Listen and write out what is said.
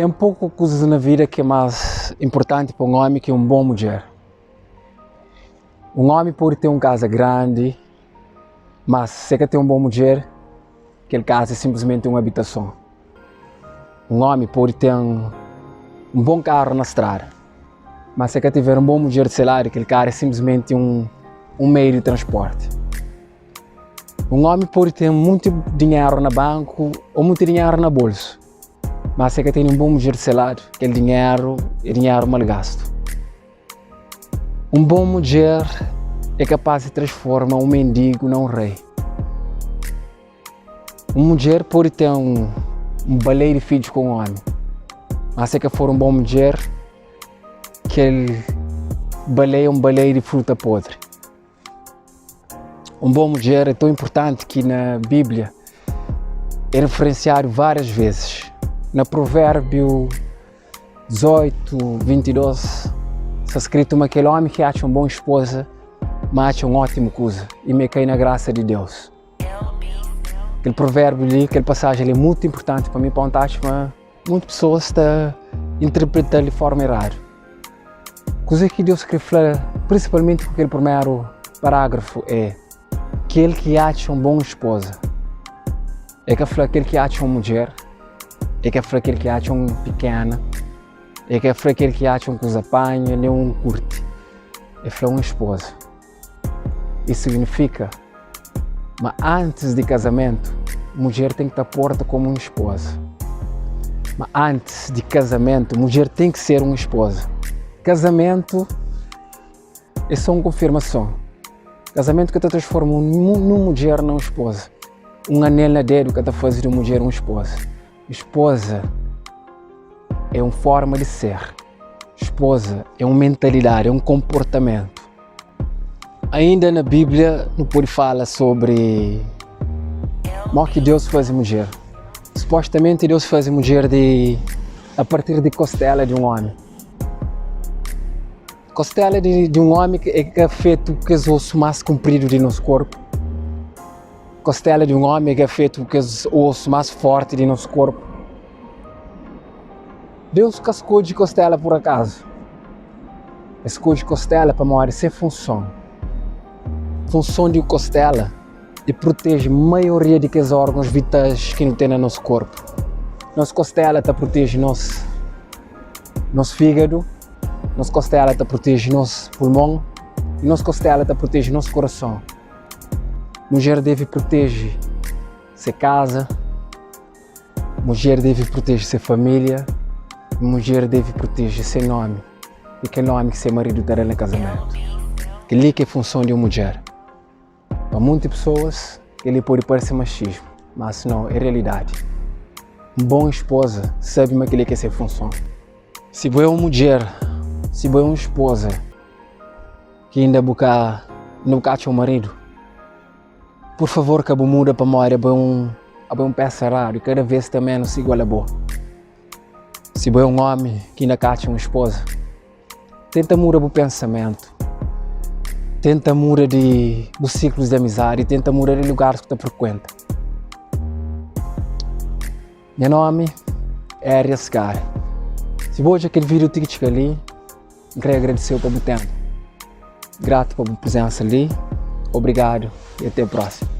Ten poku kuzas na vida ki é más inportanti pa un ómi ki un bon mudjer. Un ómi pode ten un kaza grandi, má si el ka ten un bon mudjer, kel kaza é sinplismenti un abitason. Un ómi pode ten un bon karu na strada, má si el ka tiver un bon mudjer di se ladu, kel karu é sinplismenti un meiu di transporti. Un ómi pode ten monti dinheru na banku ô monti dinheru na bolsu, má si el ka tene un bon mudjer di se ladu, kel dinheru é dinheru mal gastu. Un bon mudjer é kapás di transforma un mendigu na un rei. Un mudjer pode ten un balei di fidju ku un ómi, má si el ka for un bon mudjer, kel balei é un balei di fruta podri. Un bon mudjer é tão inportanti ki na Bíblia é referensiadu várias vezes. Na Provérbiu 18, 22, sta skritu ma kel ómi ki atxa un bon spoza, ma atxa un ótimu kuza i ma el kai na grasa di Deus. Kel provérbiu li, kel pasajen li é mutu inportanti pa mi, pa un ta atxa ma Monti pesoas ta interpreta-l di forma eradu. Kuzê ki Deus krê fla prinsipalmenti ku kel primeru parágrafu é, Kel ki atxa un bon spoza. El ka fla kel ki atxa un mudjer, el ka fla kel ki atxa un pikena, el ka fla kel ki atxa un kuza panha nen un kurti. El fla un spoza. Isso signifika ma antis di kazamentu, mudjer ten ki ta porta komu un spoza. Ma antis di kazamentu, mudjer ten ki ser un spoza. Kazamentu é só un konfirmason. Kazamentu ka ta transforma un mudjer na un spoza. Un anel na dedu ka ta faze di un mudjer un spoza. Spoza é un forma di ser. Spoza é un mentalidadi, é un konportamentu. Ainda na Bíblia nu pode fala sobri mo ki Deus faze mudjer. Supostamenti Deus faze mudjer di a partir di kostela di un ómi. Kostela di, di un ómi é ka fetu ku kes osu más kunpridu di nos korpu. Kostela di un ómi é ka fetu ku kes osu más fórti di nos korpu. Deus ka skodje kostela pur akazu. El skodje kostela pamodi se funson. Funson di kostela é proteje maioria di kes órgons vitais ki nu ten na nos korpu. Nos kostela ta proteje nos nos fígadu, nos kostela ta proteje nos pulmon i nos kostela ta proteje nos korason. Mudjer debe proteje se kaza. Mudjer debe proteje se família i mudjer debe proteje se nómi i kel nómi ki se maridu ta da-l na kazamentu. Kel-li ki é funson di un mudjer. Pa monti pesoas, kel-li pode parse maxismu, má si nau, é realidadi. Un bon spoza sabe ma kel-li ki é se funson. Si bo é un mudjer, si bo é un spoza ki inda bu ka inda bu ka atxa un maridu, Por favor ka bu muda pamodi abo é un abo é un pesa raru i kada vez ta menus igual a bo. Si bo é un omi ki inda ka atxa un espoza, tenta muda bu pensamentu, tenta muda di bu siklus di amizadi, tenta muda di lugaris ku ta frekuenta. Nha nomi é Arias Kari. Si bu odja kel video ti ki txiga li, N krê agradise-u pa bu ténpu. Gratu pa bu prizensa li. Obrigadu i até prósimu.